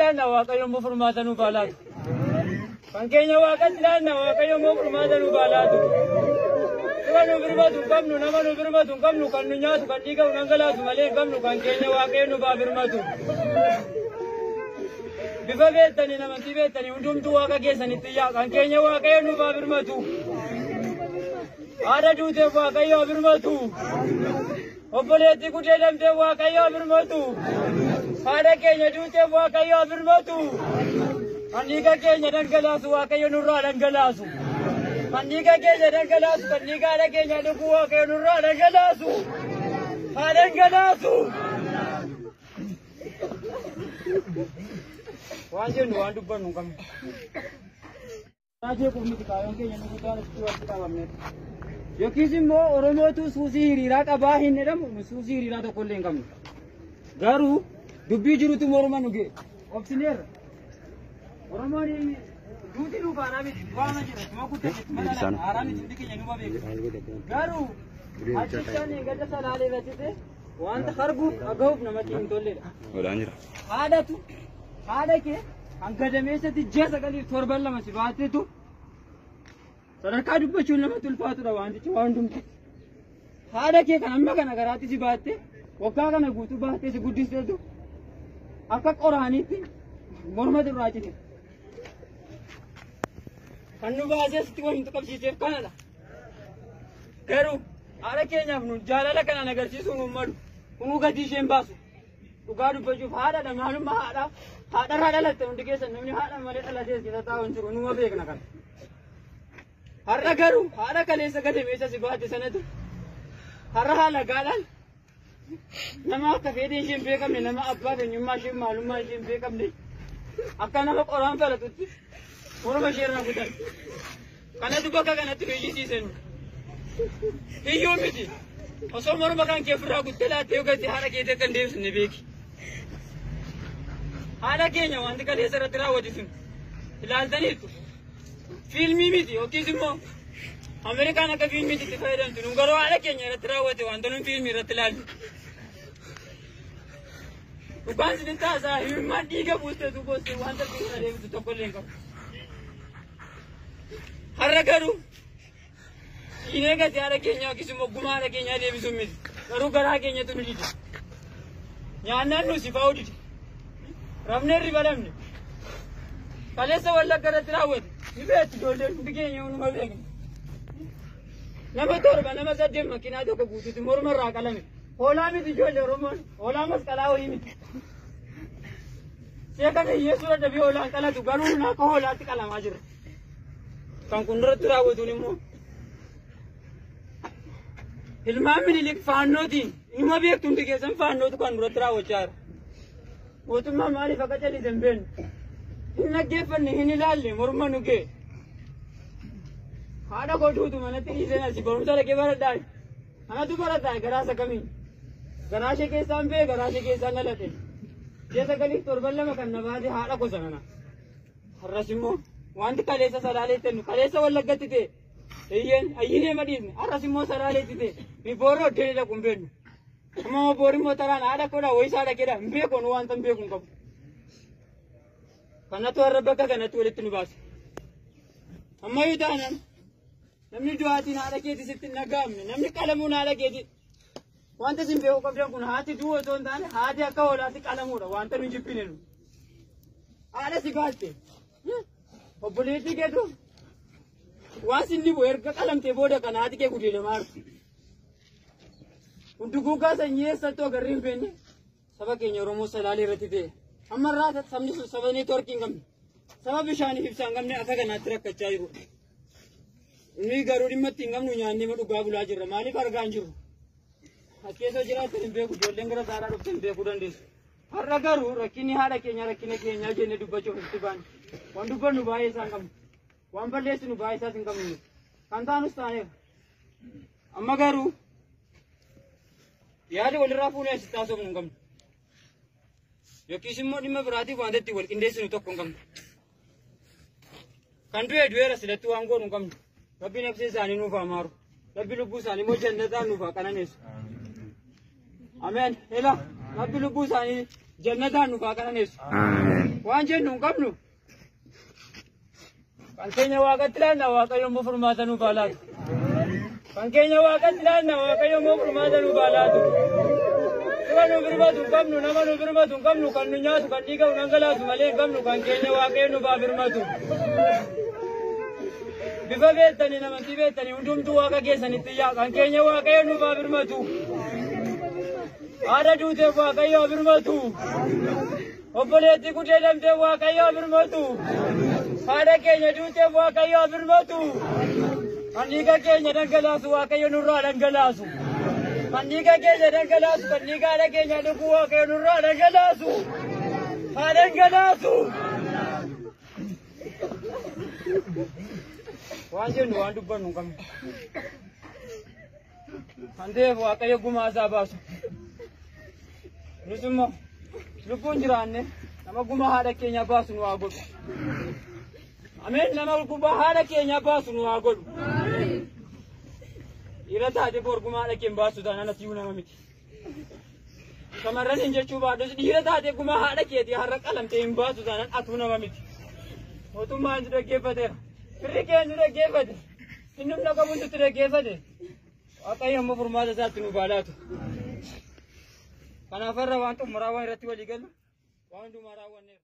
laanna Waaqayyo immoo furmaata nuuf haa laatu. Kan keenya Waaqatti laanna Waaqayyo immoo furmaata nuuf haa laatu. Nama nu birmatu hin qabnu, nama nu birmatu hin qabnu, kan nu nyaatu, kan dhiiga nu dhangalaasu malee hin qabnu, kan keenya Waaqayyo nuuf haa birmatu. Bifa beektanii, amantii beektanii, hundumtuu Waaqa keessanitti iyyaa, kan keenya Waaqayyo nuuf haa birmatu. Haadha duuteef Waaqayyo haa birmatu. Obboleettii gudeedamteef Waaqayyo haa birmatu. Haadha keenya duuteef Waaqayyo haa birmatu. Kan dhiiga keenya dhangalaasu Waaqayyo nurraa dhangalaasu. Kan dhiiga keenya dhangalaasu, kan dhiiga haadha keenya dhugu Waaqayyo nurraa dhangalaasu. Haa dhangalaasu. Waan jennu waan dubbannu hin qabnu. Raajii miti kaayyoon keenya nu guddaan asitti walitti qabamneef. Yookiis immoo Oromootu suusii hiriiraa qabaa hin jedhamu, nu suusii hiriiraa tokko illee hin qabnu. Garuu dubbii jirutu morma nu ga'e. Obsineerra. Oromoon duuti nuuf haaraa miti. Waama jira. Tuma guddaa mala haaraa miti, hundi keenya numa beeku. Garuu achichaan gadda Salaalee irratti ta'e wanta arguuf dhagahuuf namatti hin tolledha. Haadhatu haadha kee hanga dameessatti ji'a 9 torban 2 si baattetu sadarkaa dubbachuun namatti ulfaatudha wantichi waan hundumti. Haadha kee kan amma kana garaatti si baatte, waggaa kana guutuu baattee si guddisteetu akka qoraaniitti morma irraa cite. Kan nu baasee sitti waliin qabsiiseef kanadha. Garuu haadha keenyaaf nu jaalala kanaan agarsiisuun nu malu. Kunuu gatii isheen baasu. Dhugaa dubbachuuf haadha maalummaa haadha haadharraa dhalatte hundi keessan, namni haadha malee dhalatee as keessa taa'u hin jiru, numa beekna kana. Har'a garuu haadha kaleessa gadameessa si baate sanatu har'a haala gaadhaan nama akka fedhii ishee hin beekamne, nama abbaa eenyummaa ishee maalummaa ishee hin beekamne, akka nama qoraan falatutti morma ishee irraa kutan. Kanatu bakka kanatti nu iyyisiise nu. Hiyyuu miti. Osoo morma kan kee ofirraa kuttee laattee yoo gatii haadha keetii akka hin deebisne beeki. Haadha keenya wanti kaleessa irratti raawwate sun ilaaltaniitu. Fiilmii miti, yookiis immoo Ameerikaan akka fiilmiitti itti fayyadamtu, nu garuu haadha keenya irratti raawwate wanta nun fiilmii irratti ilaallu. Dhugaan isinitti haasa'a, hiyyummaan dhiiga buusteetu boosse wanta kana deebisu tokko illee hin qabu. Har'a garuu dhiinee gatii haadha keenyaa yookiis immoo gumaa haadha keenyaa deebisuun miti. Garuu garaa keenyatu nu dide. Nyaannaan nu sifaa'uu dide. Rafnee riba dhabne. Kaleessa Wallagga irratti raawwate. Ni beektu ijoolleen, hundi keenya numa beekna. Nama 7, nama 8 makiinaa tokko guutuutti morma irraa qalame. Hoolaa miti ijoollee Oromoon. Hoolaa masqalaa wayii miti. Seeka hiyyeessuu dadhabee hoolaan qalatu, garuu nun akka hoolaatti qalamaa jirra. Kan kun irratti raawwatuun immoo ilmaan Minilik faannootiin, inuma beektu hundi keessan, faannootu kan duratti raawwachaa jira. Mootummaan maaliif akka calise hin beeknu. Hin dhaggeeffanne, hin ilaalle, morma nu ga'e. Haadha koo duutu manatti dhiiseen asii barumsa dhaqee baradhaa. Anatu baradhaa garaa isa kamiin. Garaa ishee keessaan ba'e, garaa ishee keessaan dhaladhe. Ji'a 9 torban 2 kan na baate haadha koo sanana. Har'as immoo wanti kaleessa Salaaleetti ta'e, kaleessa Wallaggatti ta'e, iyyeen ayyinee madhiisne, har'as immoo Salaaleetti ta'e, ni booroo iddoo dhaqu hin beeknu. Amma boor immoo taraan haadha koodhaa wayii haadha keedhaa hin beeku, nu wanta hin beeku hin qabu. Kanatu har'a bakka kanatti walitti nu baase. Ammayyuu taanaan namni du'aatiin haadha keetii sitti hin dhaga'amne, namni qalamuun haadha keetii. Wanta isin beekuu qabdan kun haati du'u osoo hin taane haati akka hoolaatti qalamuudha wanta nu jibbine nu. Haadha si baatte. Obboleettii keetu waan sin dhibu erga qalamtee booda kan haati kee gudeedamaa jirtu. Kun duguuggaa sanyii eessattuu agarree hin beekne saba keenya Oromoo Salaalee irratti ta'e. Amma irraa sabni sun saba neetwoorkii hin qabne, saba bishaaniif ibsaa hin qabne akka kanaatti rakkachaa jiru. Nuyi garuu dhimma itti hin qabnu, nyaannee dhugaa bulaa jirra. Maaliif argaa hin jirru? As keessa jiraatan hin beeku, ijoolleen gara saaraa dhufte hin beekuu dandeessu. Har'a garuu rakkinni haadha keenya rakkina keenyaa jennee dubbachuuf itti baane. Waan dubbannu baay'ee isaan qabnu. Waan balleessinu baay'ee isaas hin qabnu. Kan taanus taaneera. Amma garuu yaada walirraa fuunee asitti haasofnu hin qabnu. Yookiis immoo dhimma biraatiif wanta itti wal qindeessinu tokko hin qabnu. Kan du'e du'eera, silatti waan goonu hin qabnu. Rabbi nafsi isaanii nuuf haa maaru. Rabbi lubbuu isaanii immoo jannataan nuuf haa qananeessu. Ameen. Ela Rabbi lubbuu isaanii Jannataan nuuf haa qananeessu. Waan jennu hin qabnu. Kan keenya waaqatti laanna Waaqayyo immoo furmaata nuuf haa laatu. Kan keenya waaqatti laanna Waaqayyo immoo furmaata nuuf haa laatu. Nama nu birmatu hin qabnu, nama nu birmatu hin qabnu, kan nu nyaatu, kan dhiiga nu dhangalaasu malee hin qabnu, kan keenya Waaqayyo nuuf haa birmatu. Bifa beektanii, amantii beektanii, hundumtuu waaqa keessanitti iyyaa, kan keenya Waaqayyo nuuf haa birmatu. Haadha duuteef Waaqayyo haa birmatu. Obboleettii gudeedamteef Waaqayyo haa birmatu. Haadha keenya duuteef Waaqayyo haa birmatu. Kan dhiiga keenya dhangalaasu Waaqayyo nurraa dhangalaasu. Kan dhiiga keenya dhangalaasu, kan dhiiga haadha keenya dhugu Waaqayyo nurraa dhangalaasu. Haa dhangalaasu. Waan jennu waan dubbannu hin qabnu. Kan ta'eef Waaqayyo gumaa isaa baasu. Nus immoo lubbuun jiraanne nama gumaa haadha keenyaa baasu nu haa godhu. Ameen, nama gumaa haadha keenyaa baasu nu haa godhu. Dhiira taate bor gumaa haadha keenya baasu taanaan asii nama miti. Shamarran hin jechuu baadhus dhiira taate gumaa haadha keetii har'a qalamtee hin baasu taanaan atuu nama miti. Mootummaan si dhaggeeffateera. Firri keenya nu dhaggeeffate. Inni humna qabu nutti dhaggeeffate. Waaqayyo immoo furmaata isaatti nu baalaatu. Kanaaf har'a waan xumuraa waan irratti walii gallu waan hundumaa raawwanneera.